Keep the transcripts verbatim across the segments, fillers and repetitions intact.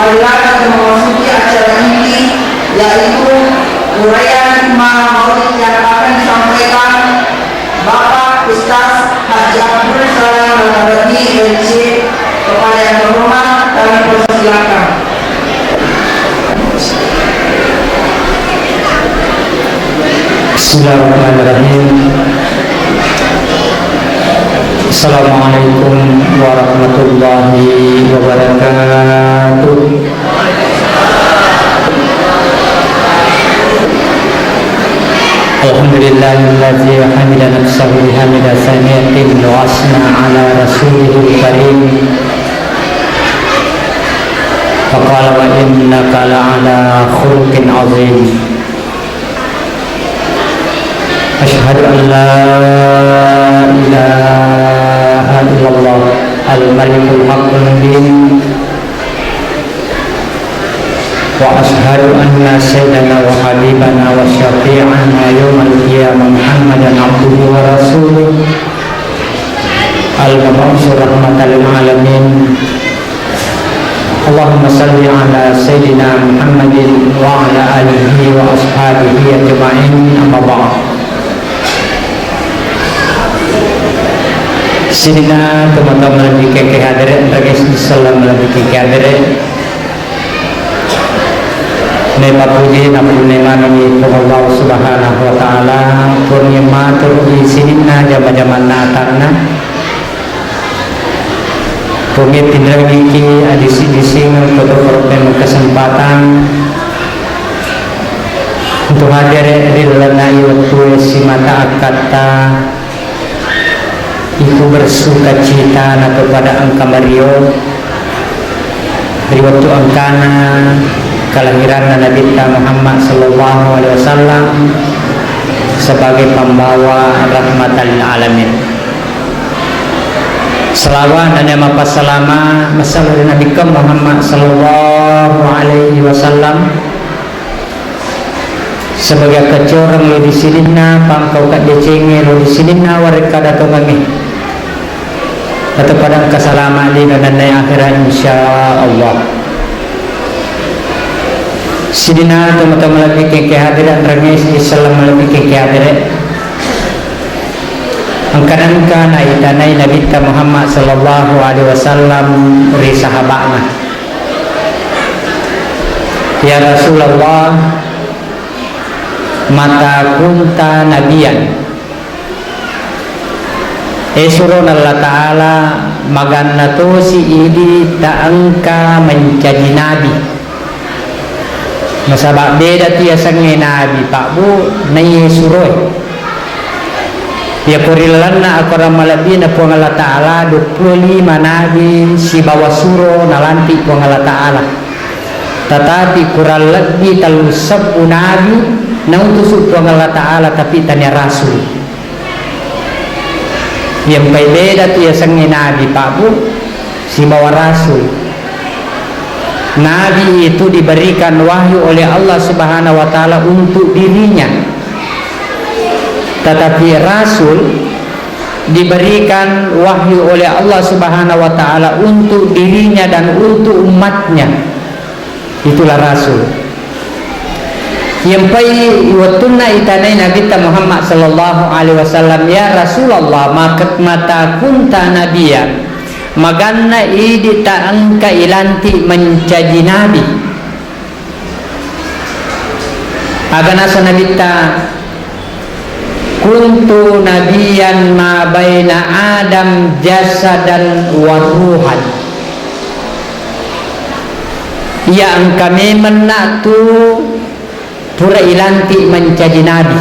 Silakan memasuki acara inti, yaitu uraian hikmah maulid yang akan disampaikan Bapak Ustaz Haji Abdul Salam Al-Arabi, M C. Kepada yang terhormat, kami persilakan. Bismillahirrahmanirrahim. Assalamualaikum warahmatullahi wabarakatuh. Alhamdulillahilladzi hamida nafsahu hamida tsaniyatin wa asna ala rasulihil karim. Faqala wa innaka la'ala khuluqin azim. Asyhadu an la ilaha illallah al-malikul haqqul mubin. Wa asyhadu anna sayyidana wa habibana wa syafi'ana yaumal qiyamah Muhammadan abduhu wa rasuluh. Al-mab'us rahmatan lil alamin. Allahumma salli ala sayyidina Muhammadin wa ala alihi wa ashabihi ajma'in, amma ba'd. Sininna tomatoa malebbi engkae hadere, engkae sallang malebbi engkae hadere. Naipappuji nappunnai manengngi Puang Allah Subhanahu wa Ta'ala, Puang yang matur ri sininna jama-jamanna atanna. Puang e, pinrengngiki adisi-disingeng koto-koto kesempatan untuk hadere ri lalenna wettu e simata akkatta. Iku bersukacita nato pada engka mario ri wettu engkana kelahiranna Nabitta Muhammad sallallahu alaihi wasallam sebagai pembawa rahmatan lil alamin. Selawat dan mappasalama massalo ri Nabitta Muhammad sallallahu alaihi wasallam. Sebagai kaccoreng lo di sininna, pangkau kaddecengnge lo di sininna, warekkada tongengnge. Atau pada engka salama lino nannai akhirat, insya Allah. Sininna tomatoa malebbi engkae hadere, anrengnge siselleng malebbi engkae hadere. Engka-engka naitanai Nabitta Muhammad sallallahu alaihi wasallam ri sahaba'na. Ya Rasulullah, mata kunta nabiyan. E surona Allah Ta'ala, maganna tosi idi ta engka mencaji nabi. Nasaba beda tu yasengnge nabi, Pak Bu, naiye suroe. Iya ko ri lalenna akorang malebbina Puang Allah Ta'ala, duappulo lima nabi sibawa suro nalantik Puang Allah Ta'ala. Tetapi kurang lebbi tellu sebbu nabi nautusu Puang Allah Ta'ala, tapi tania rasul. Iyampai beda tu yasengnge nabi, Pak Bu, sibawa rasul. Nabi itu diberikan wahyu oleh Allah Subhanahu wa Ta'ala untuk dirinya. Tetapi rasul diberikan wahyu oleh Allah Subhanahu wa Ta'ala untuk dirinya dan untuk umatnya. Itulah rasul. Iyampai wettunna itanai Nabitta Muhammad sallallahu alaihi wasallam, "Ya Rasulullah, mak-, mata kunta nabiya, maganna idi ta engka ilantik mencaji nabi?" Aga nasa Nabitta, "Kuntu nabiyan ma baina Adam jasadan wa ruhan." Iya engka memenna tu pura ilantik mencaji nabi.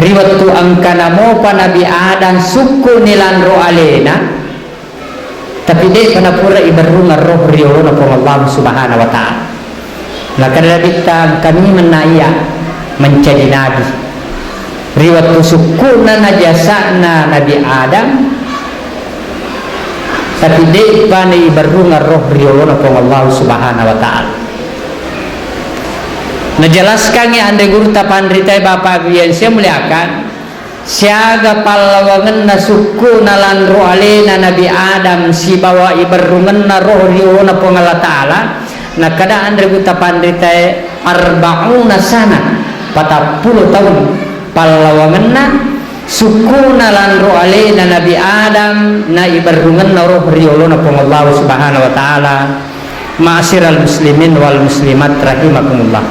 Ri wettu engkana mopa Nabi Adam sukku ni lanro alena, tapi de'pa napura iberrungeng roh ri olona Puang Allah Subhanahu wa Ta'ala. Nakada Nabitta, engkami menna iya mencaji nabi. Ri wettu sukku'na na jasa'na Nabi Adam, tapi de'pa naiberrungeng roh ri olona Puang Allah Subhanahu wa Ta'ala. Najelaskangngi anre gurutta panritae, Bapak Ibu yang saya muliakan, Siaga pallawangenna sukkuna lanro alena Nabi Adam sibawa iberrungenna roh ri olona Puang Allah Ta'ala, nakkeda anre gutta panritae, "Arba'una sana," patappulo taung pallawangenna sukkuna lanro alena Nabi Adam na iberrungenna roh ri olona Puang Allah Subhanahu wa Ta'ala. Ma'asyiral muslimin wal muslimat rahimakumullah.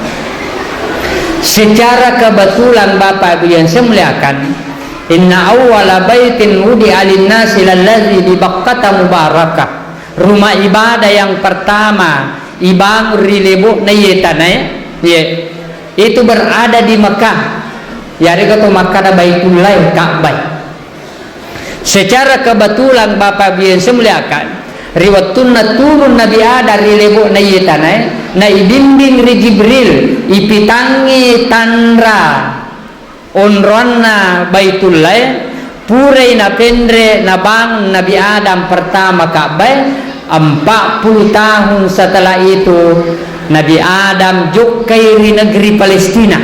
Secara kebetulan Bapak Ibu yang saya muliakan, inna awwala baitin wudi'a lin-nasi lalladzi bi Bakkata mubarakah. Rumah ibadah yang pertama ibangun ri lebo'na iye tanae, iye, itu berada di Mekah. Yarega to makkada Baitullah, Ka'bah. Secara kebetulan Bapak Ibu yang saya muliakan, ri wettunna turun Nabi Adam ri lebo'na iye tanae, na ibimbing ri Jibril, ipitangngi tanra onroanna Baitullae, purai napenre nabangun Nabi Adam pertama Ka'bae, empat puluh tahun setelah itu Nabi Adam jokkai ri negeri Palestina,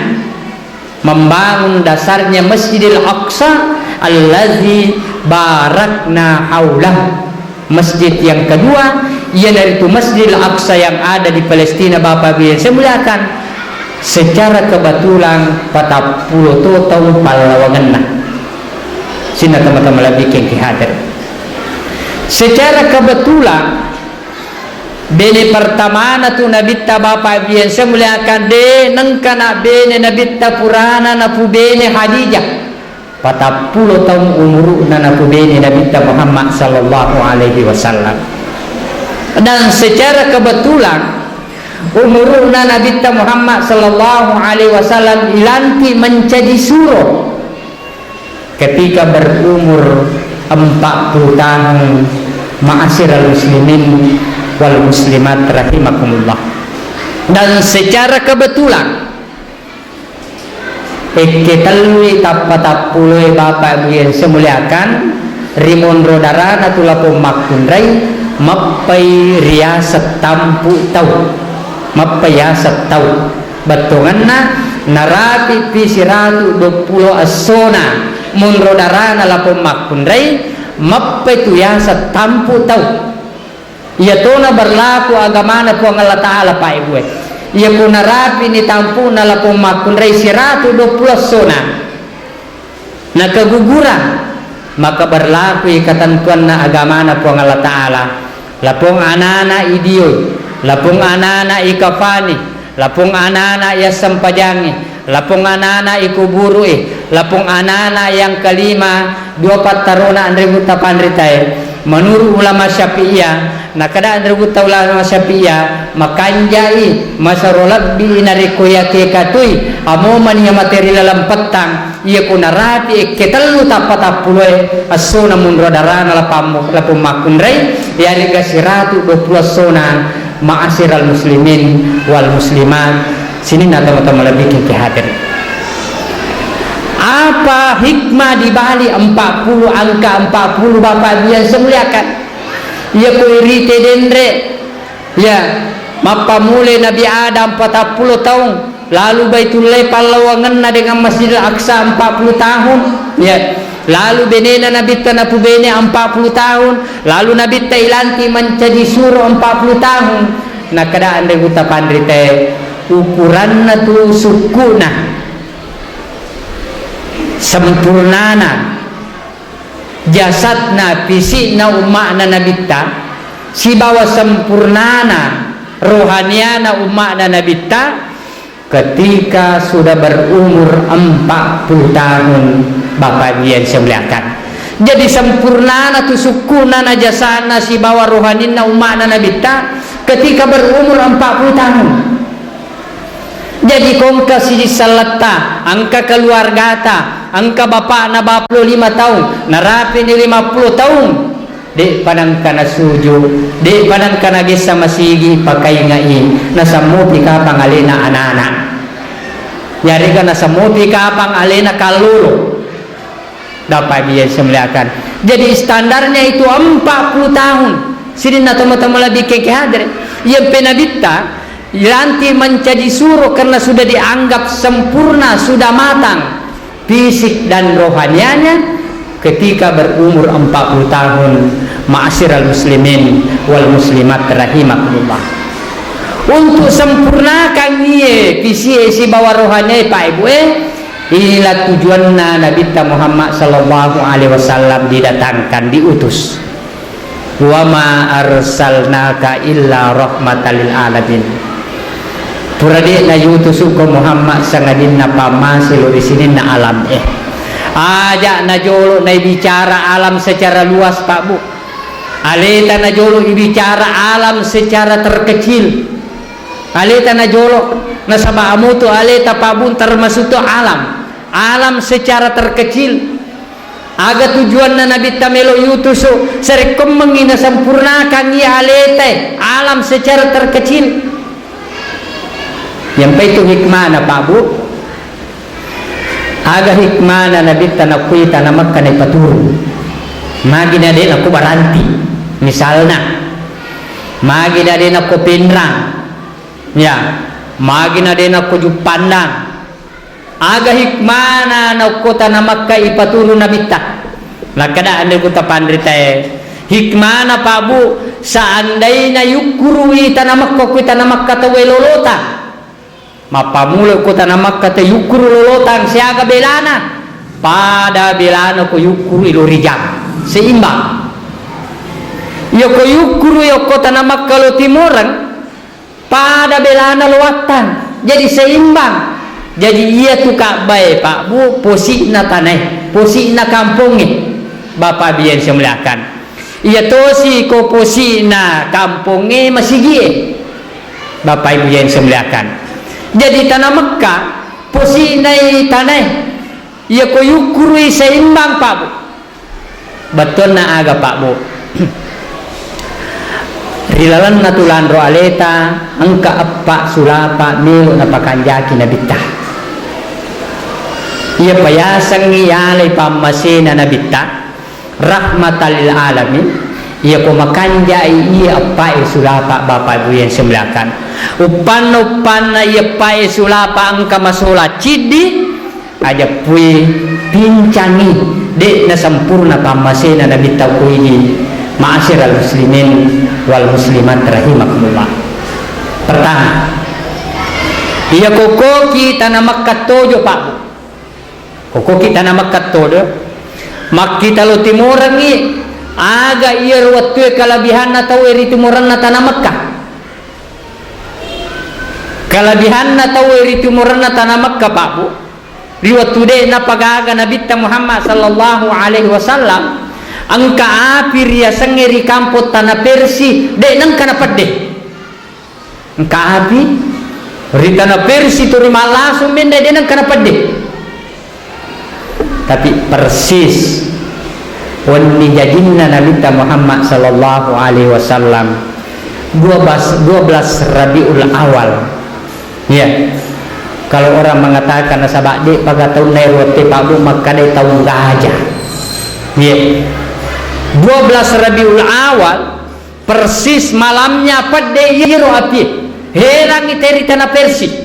membangun dasarnya Masjidil Aqsa allazi barakna haulah. Masjid yang kedua, iyanaritu Masjidil Aqsa yang ada di Palestina, Bapak Ibu yang saya muliakan. Secara kebetulan, patappulo to taung pallawangenna. Sininna tama-tama lebbi kengki hadir. Secara kebetulan, bene pertamana tu Nabitta, Bapak Ibu yang saya muliakan, de nengka na bene Nabitta purana napubene Hadijah. Patappulo taung umuru'na napubene Nabitta Muhammad sallallahu alaihi wasallam. Dan secara kebetulan, umuru'na Nabitta Muhammad sallallahu alaihi wasallam ilanti mencaji suro ketika berumur empat puluh tahun, ma'asyiral muslimin wal muslimat rahimakumullah. Dan secara kebetulan, Ekke tellui tappa tappuloe Bapak Ibu yang saya muliakan, ri monro darana tu lapong makkunrai, mappai riaseng tampu tau. Mappai yaseng tau. Bettuanganna, narapi pi siratu duappulo essona monro darana lapong makkunrai, mappai tu yaseng tampu tau. Iyatona berlaku agamana Puang Allah Ta'ala, Pak Ibu e. Iyako narapini tampu'na lapong makkunrai siratu duappulo essona, nakagugurang, maka berlakui ketentuanna agamana Puang Allah Ta'ala. Lapong anana idioi, lapong anana ikafani, lapong anana iassempajangi, lapong anana ikuburui, lapong anana yang kelima, dua pattarona anre gutta panritae. Menurut ulama Syafi'iyah, nakada anre gutta ulama Syafi'iyah, makanjai, masero lebbi narekko yake katui, amomani ya materi laleng pettang, Iyako narapi ekke tellu tappa tappuloe essona munro darana lapammu-, lapong makkunrai, yarega siratu duappulo essona ma'asyiral muslimin wal muslimat, sininna tomatoa malebbiking ki hadir. Apa hikmah di balik empat puluh, angka empat puluh, Bapak Ibu yang saya muliakan? Iyako irite denre, ya, mappamulai Nabi Adam patappulo taung, lalu Baitullahi pallawangenna dengan Masjidil Aqsa empat puluh tahun, ya. Lalu benena Nabitta napubene empat puluh tahun, lalu Nabitta ilanti mancaji suro empat puluh tahun. Nakkeda anre gutta panritae, ukuranna tu sukkuna, sempurnana jasadna, fisikna umma'na Nabitta, sibawa sempurnana rohaniana umma'na Nabitta, ketika sudah berumur empat puluh tahun, Bapak Ibu yang saya muliakan. Jadi, sempurnana tu sukkuna, najasana, sibawa rohaninna umma'na Nabitta ketika berumur empat puluh tahun. Jadi, ko engka sijissalletta, engka keluargata, engka bapakna bappulo lima taung, narapini lima puluh taung, de'pa nengka nasuju, de'pa nengka nagessa masigi, pakaingai, nasammupi kapang alena anana. Yarega nasammupi kapang alena kallolo. Bapak Ibu yang saya muliakan. Jadi, standarnya itu empat puluh tahun. Sininna tomatoa malebbiking ki hadir. Iyampe Nabitta ilanti mancaji suro karena sudah dianggap sempurna, sudah matang. fisik dan rohanianya ketika berumur empat puluh tahun, ma'asyiral muslimin wal muslimat rahimakumullah. Untuk sempurnakan iye fisie sibawa rohaniae, Pak Ibu e, inilah tujuanna Nabitta Muhammad sallallahu alaihi wasallam didatangkan, diutus. "Wa ma arsalnaka illa rahmatan lil alamin." Pura de' nayutusu ko Muhammad sangadinna pammase lo ri sininna alam e. Aja' najolo naibicara alam secara luas, Pak Bu. Aleta najolo ibicara alam secara terkecil. Aleta najolo, nasaba' amutu aleta, Pak Bu, termasuk to alam. Alam secara terkecil. Aga tujuanna Nabitta melo yutusu, sarekkoammengngi nasempurnakan iya aletae, alam secara terkecil. Yampai tu hikmana, Pak Bu. Aga hikmana Nabitta nakkuita na Mekka naipaturu? Magi na de' nakko Baranti, misalna. Magi na de' nakko Pinrang. Ya. Magi na de' nakko Juppandang. Aga hikmana naokko tana Makka ipaturu Nabitta? Nakkeda anre ku tapanritae, hikmana, Pak Bu, seandaina yukkurui tana Makka, kui tana Makka tauwe lolotang. Mappammula ko tana Makka te yukkuru lolotang siaga belana, pada belana ko yukkuru lo Rijang, seimbang. Iya ko yukkuru yokko tana Makka lo timoreng, pada belana lo wattang, jadi seimbang. Jadi iya tu Ka'bae, Pak Bu, posi'na tanae, posi'na kampongnge, Bapak Ibu yang saya muliakan. Iya tosi ko posi'na kampongnge masigie, Bapak Ibu yang saya muliakan. Jadi tana Mekka, posi'nai tanae, iya ko yukkurui seimbang, Pak Bu. Bettuanna aga, Pak Bu? Ri lalenna tu lanro aleta, engka eppa sulapa melo napakanjaki Nabitta. Iya payasengngi yalai pammasena Nabitta, rahmatan lil alamin. Iya ko makanjai iya eppae sulapa, Bapak Ibu yang saya muliakan. Uppanna, uppanna iya eppae sulapa engka masola ciddi, ajappui, pincangi, de' nasempurna pammasena Nabitta, upoidi, ma'asyiral muslimin wal muslimat rahimakumullah. Pertama, iya kokoki tana Makka tojo, Pak Bu. Kokoki tana Makka todo, makkita lo timorengngi, aga iya ro wettue kalabihanna tauwe ri timorenna tana Makka. Kalabihanna tauwe ri timorenna tana Makka, Pak Bu, ri wettu de' napagaga Nabitta Muhammad sallallahu alaihi wasallam, engka api riasengnge ri kampong tana Persi, de' nengka napedde. Engka api ri tana Persi tu ri mallasung menre, de' nengka napedde. Tapi persis wenni jajinna Nabitta Muhammad sallallahu alaihi wasallam, dua belas, dua belas Rabiul Awal. Ya. Kalau orang mengatakan nasaba' de' paga taunna ero, te, Pak Bu, makkadai taung gajah. Ya. Dua belas Rabiul Awal, persis malamnya pedde iyaro api. Herangngi te ri tana Persi.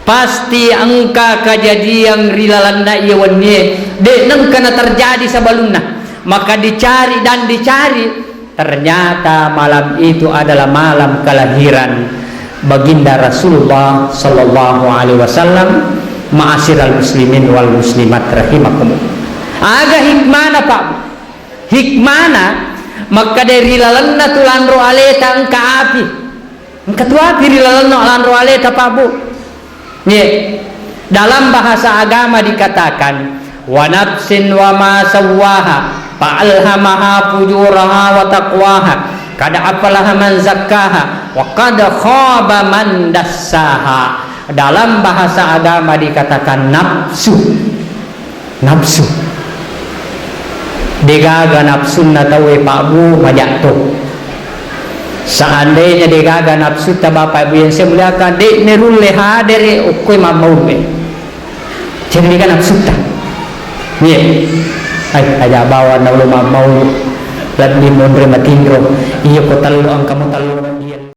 Pasti engka kajadiang ri lalenna iya wennie, de' nengka naterjadi sabalunna. Maka dicari dan dicari, ternyata malam itu adalah malam kelahiran Baginda Rasulullah sallallahu alaihi wasallam. Ma'asyiral muslimin wal muslimat rahimakumullah. Aga hikmana, Pak? Hikmana, makkeda ri lalenna tu lanro aleta engka api. Engka tu api ri lalenna lanro aleta, Pak Bu. Ye. Dalam bahasa agama dikatakan, "Wa nafsin wa ma sawwaha, fa alhamaha fujuraha wa taqwaha, qad aflaha man zakkaha, wa qad khaba man dassaha." Dalam bahasa agama dikatakan nafsu. Nafsu. Degaga nafsunna tauwe, Pak Bu, majatto. Seandainya degaga nafsutta, Bapak Ibu yang saya muliakan, de' nerulle hadere okkoi mammaulu e. Jadi degaga nafsutta. Iya. Ai, aja bawa naulo mammaulu. Lebbi monre matinro. Iya ko tello, engka mo tello.